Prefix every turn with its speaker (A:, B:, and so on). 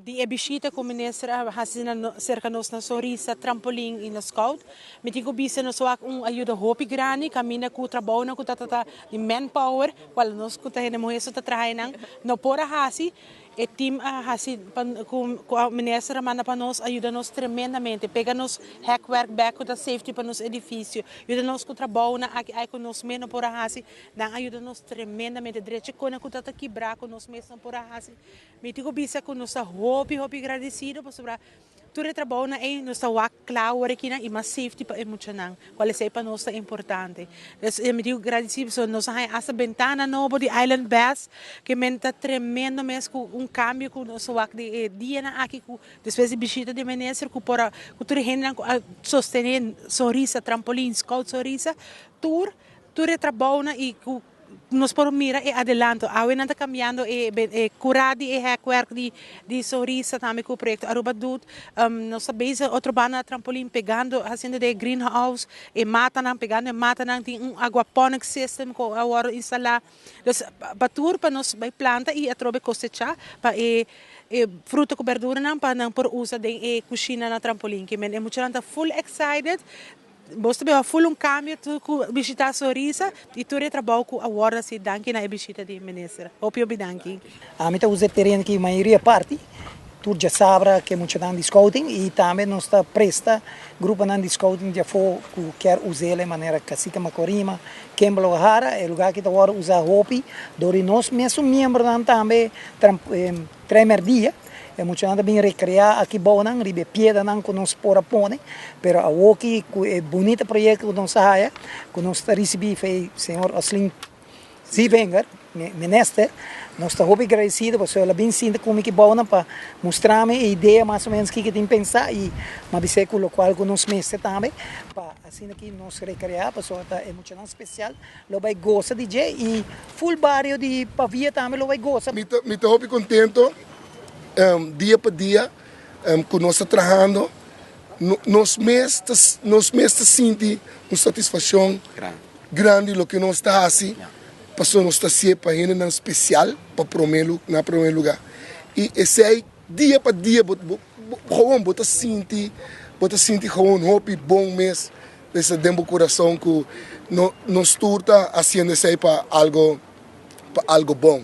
A: Di e bishita ku minister a hasi na serka nos na Sonrisa, Trampolin i na Scout, mi tin ku bisa nos wak un ayuda hopi grandi kaminda ku trabounan ku ta trata di manpower, kual nos ku ta hende muhé so ta traha einan, no por a hasi. E team a hasi pa ku ku minister a manda pa nos a yuda nos tremendamente, pega nos hekwerk bek ku ta safety pa nos edifisio, yuda nos ku trabounan aki ai ku nos mes no por a hasi, nan a yuda nos tremendamente, drecha kona ku ta ta kibrá ku nos mes no por a hasi. Mi tin ku bisa ku nos ta hopi hopi gradisido pasobra tur e trabounan ei nos ta wak kla awor akinan i mas safety pa e muchanan, kual esei pa nos ta importante. Dus mi tin ku gradisí pasobra nos a haña asta bentana nobo di Island Best ke men ta tremendo mes ku un kambio ku nos a wak di e dianan aki ku despues di bishita di minister ku por a ku tur e hendenan ku a sostené Sonrisa Trampolin Scout Sonrisa tur tur e trabounan i ku Nos por mira e adelanto. Awe nan ta cambiando e e cura di e hekwerk di di Sonrisa tambe cu proyecto Aruba Doet. Nos ta bezig otro banda na trampolin pegando haciendo de greenhouse e matanan pegando e matanan tin un aguaponic system cu a wordo instala. Dus pa tur pa nos bay planta y atrobe cosecha pa e e fruta cu berduranan pa nan por usa den e cushina na trampolin. Kimen e muchanan ta full excited. Bos ta beba ful un cambio tur cu bishita Sonrisa y tur e trabou cu a wordo haci danki na e bishita di minister. Hopi hopi danki.
B: Ami ta usa e tereno aki mayoria parti tur djasabra ke muchanan di scouting y tambe nos ta presta gruponan di scouting di afo cu kier us'el manera Cacique Macorima, Kembel O'Hara. E lugar aki ta wordo usa hopi dor di nos mesun miembronan tambe Trèmerdia, e muchanan ta bin rekreá aki bounan riba e piedranan ku nos por a pone, pero awoki ku e bunita proyekto ku nos a haya, ku nos ta risibí fe señor Oslin Zievinger, minister, nos ta hopi gradesido pasobra el a bin sinta ku mi aki bounan pa mustra mi e idea mas o menos kiko e tin pensá i mi a bis'é ku lokual ku nos mester tambe pa asina ki nos rekreá pasobra ta e muchanan spesial Lo bai gosa di dje y full bario di Pavia tambe lo bai gosa.
C: Mi ta mi ta hopi contento dia pa dia cu nos ta trahando nos mes ta nos mes ta sinti un satisfaccion grandi loke nos ta haci pasobra nos ta hacié pa hendenan special pa prome na prome lugar y esey dia pa dia bo bo gewoon bo ta sinti bo ta sinti gewoon hopi bon mes. Mester den bo kurason ku no nos tur ta hasiendo esei pa algo pa algo bon.